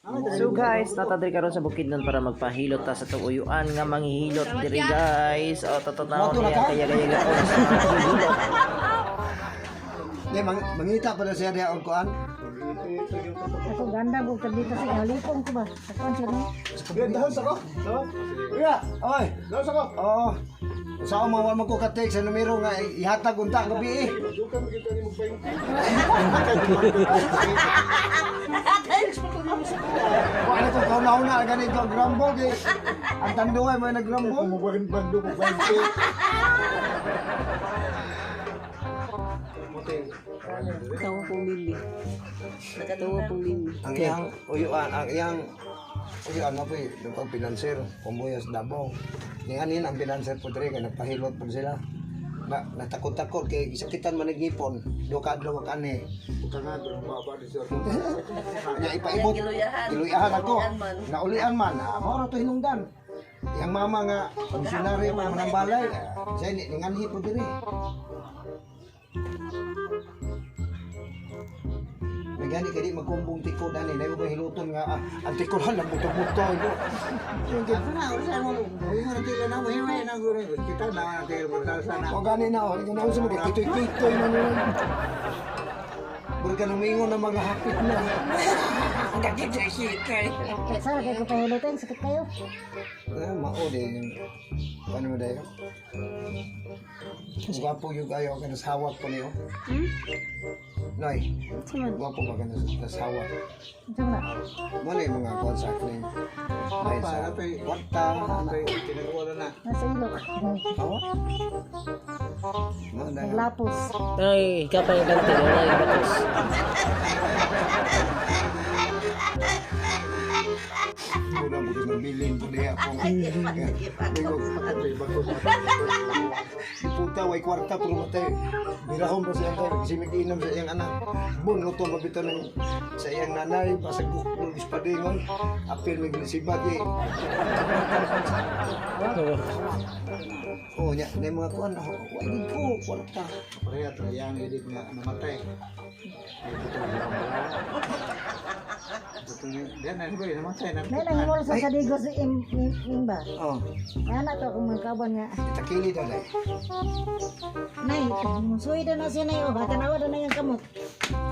So guys, natadri karon sa Bukidnon para magpahilot ta sa itong uyuan nga manghihilot diri, guys. O totoo niya kaya kaya ko sa manghihilot. Di, mangita pa na siya diha og kuan. Ako ganda ko dito sa halipong ko ba. Sa kuan siya no. Dahon sa ko. Kuya, oy, dahon sa ko. Oo. Sa ako mga mo ko katek sa numero nga ihatag unta gabi eh. Kung ano to, kauna-una, ganito ang grumble kay ang tanduay mo nag-grumble. Tawa pong lili. Tawa pong lili. Ang iyang uyuan mo po eh, yung pang pinanser, kumuyas Davao. Ni anin ang pinanser po diri kay nagpahilot po sila. Na, natakot-takot kay sakitan man ngipon, do ka adlaw ka ani. Nya ipaibot. Giluyahan. Giluyahan ako. Naulian man. Naulian man. Ah, mao ra to hinungdan. Iyang mama nga misyonaryo pa man ang balay. Ah, siya ni ninganhi po diri. May gani kay di magkumbong tikod ani, layo ba hiluton nga ah, ang tikod lang buto-buto ito. O gani na oh, ikaw na unsa mo kitoy-kitoy man yun. Murag ka numingon ng mga hapit na. Sara kay ko pahilutin sakit kayo. Ah, mao di. Ano mo dayo? Gwapo yung kayo ka nasawak ko niyo. Hmm? Noy, gwapo ba ka nasawak? Unsa man na? Mo na yung mga kuwan sa akin. Dahil sa kwarta. Nasa ilok. Oo. Mo na. Lapos. Ay, kapay ganti wala yung batos. Kuna mo ng bilin po niya kung puta way kwarta pero matay. Birahon pa siya kay kasi mag-inom sa iyang anak. Bun luto mabito ng sa iyang nanay pasag bukol ispadingon. Apil mig sibag eh. Oh, nya na yung mga kuan, oh, way gid ko kwarta. Pareha to yang edit nga namatay. Ay buto Buto ni dan na ba namatay na. Nay nang himol sa sadigo sa im, im, imba. Oh, Anak to akong mga kaban nga. itakili daw dai. Nay, musuy na siya nay oh, tanawa na yung kamot.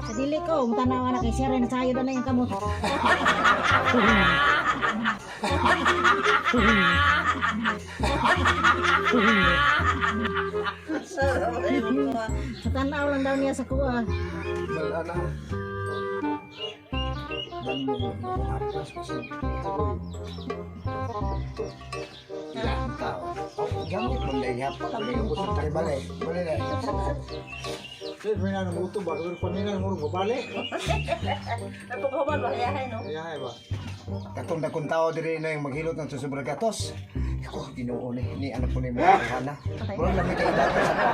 Sa dili ko, tanawa na kay siya rin sayo na yung kamot. Sa tanaw lang daw niya sa kuha. Wala na. Dami mo apas kasi. Ilang tao. Oh, gamit mo na ihapon. Ay, bale. Bale na. Sir, may na muto ba pero panina mo babali. Ay, pagkahuman ba yahay no? Yahay ba. Katong dakong tao diri na yung maghilot ng susubrang gatos. Ako, ginoo ni, ni anak ko ni mga hana. Murag lang may kaidatan sa pa.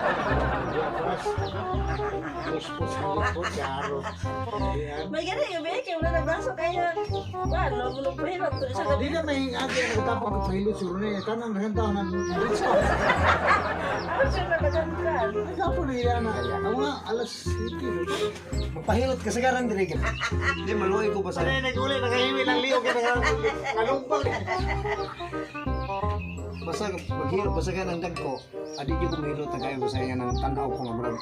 Puspos ang karo. May gani gabi kay wala nagbraso kayo. Kuan no, mulong pahilot to sa gabi. Di na may agi ang nagtapok ang pahilot siguro ni tanang daghang taon ng diretso. Ano siya nakagantan? Nagkapo na iya na. Ang mga alas 7. Magpahilot ka sagaran diri. Di, maluoy ko pa sa. Ay naguli nakahiwi lang liog kay nakalumpang. Basta maghilot, basta ka ng dagko. Adi di ko mahilot na kayo basta yan ang tanaw ko nga murag.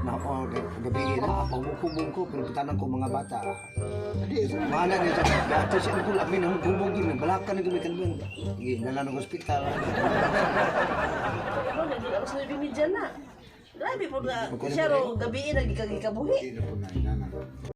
Na ako gabi na pagbuko-bungko pero tanan ko mga bata. Mana ni sa dati siya ko lamin ang bubog yun balakan ni gumikan bang. Sige, nala ng ospital. Ano, naging alas 9:30 na. Grabe po na siya ro gabi nagikagikabuhi. Di na po na inana.